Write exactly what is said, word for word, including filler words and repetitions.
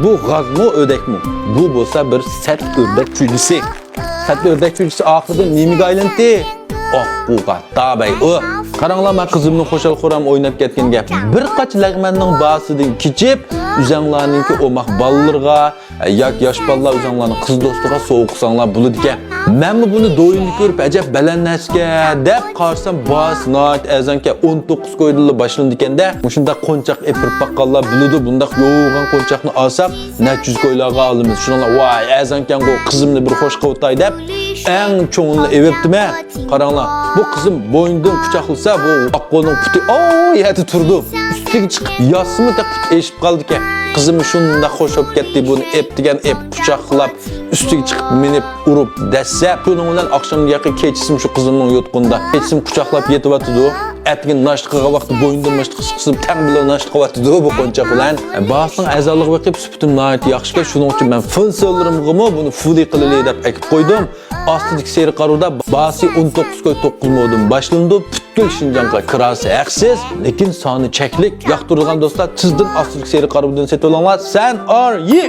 بۇ غازمۇ، ئۆردەكمۇ؟ بۇ بولسا بىر سەت ئۆردەك چۈجىسى. سەت ئۆردەك چۈجىسى ئاخىرىدا نېمىگە ئايلاندى؟ ئاققۇغا، تابەي ئۇ. قاراڭلار، مەن قىزىمنى خۇشال-خۇرام ئويناپ كەتكىنىگە بىر قاچ لەغمەننىڭ باسىدىن كېچىپ، ئۆزەڭلارنىڭكى ئوماق بالىلىرىغا، ياكى ياش بالىلار ئۆزۈڭلارنىڭ قىز دوستىغا سوۋغا قىلساڭلار بولىدىكەن. مەنمۇ بۇنى دويۇندا كۆرۈپ، ئەجەب بەلەن نەرسىكەن دەپ قارىسام، باسى ناھايىتى ئەرزانكەن، ئون توققۇز كويدىنلا باشلىنىدىكەن-دە. مۇشۇنداق قونچاق ئېپىرىپ باققانلار بىلىدۇ، بۇنداق يوغان قونچاقنى ئالساق، نەچچە يۈز كويلارغا ئالىمىز. شۇنىڭلار، ۋاي، ئەرزانكەنغۇ، قىزىمنى بىر خوش قىلىۋاتاي دەپ، ئەڭ چوڭىنى ئېۋىپتىمەن. قاراڭلار، بۇ قىزىم بوينىدىن قۇچاقلىسا، بۇ ئاققۇنىڭ پۇتى ئاۋۇ يەردە تۇرىدۇ. ئۈستىگە چىقىپ ياتسىمۇ، تېخى پۇتى ئېشىپ قالىدىكەن. قىزىم شۇنداق خوش بولۇپ كەتتى، بۇنى ئېپ دېگەن ئېپ، قۇچاقلاپ، ئۈستىگە چىقىپ مىنىپ، ئۇرۇپ، دەسسەپ. شۇنىڭ بىلەن ئاخشامغا يېقىن كېچىسىمۇ شۇ قىزىمنىڭ يوتقىنىدا. كېچىسىمۇ قۇچاقلاپ يېتىۋاتىدۇ. ئەتىگىن ناشتا قىلغان ۋاقتىدا بوينىدىن باشقا قىزىم تەڭ بىلەن ناشتا قىلىۋاتىدۇ بۇ قونچاق بىلەن. باسىنىڭ ئەزالىقىغا بېقىپ سۈپىتىم ناھايىتى ياخشىكەن، شۇنىڭ ئۈچۈن مەن فېنسىلىرىمغىمۇ بۇنى فۇلى قىلىلى دەپ ئەكىپ قويدۇم. ئاستىدىكى سېرىق قارىۋۇدا باسى ئون توققۇز كوي توققۇز مودىن باشلىنىدۇ. پۈتكۈل شىنجاڭغا كىراسى ھەقسىز، لېكىن سانى چەكلىك. ياقتۇرىدىغان دوستلار، تېزدىن ئاستىدىكى سېرىق قارىۋۇدىن سېتىۋېلىڭلار. سەن ئار يى!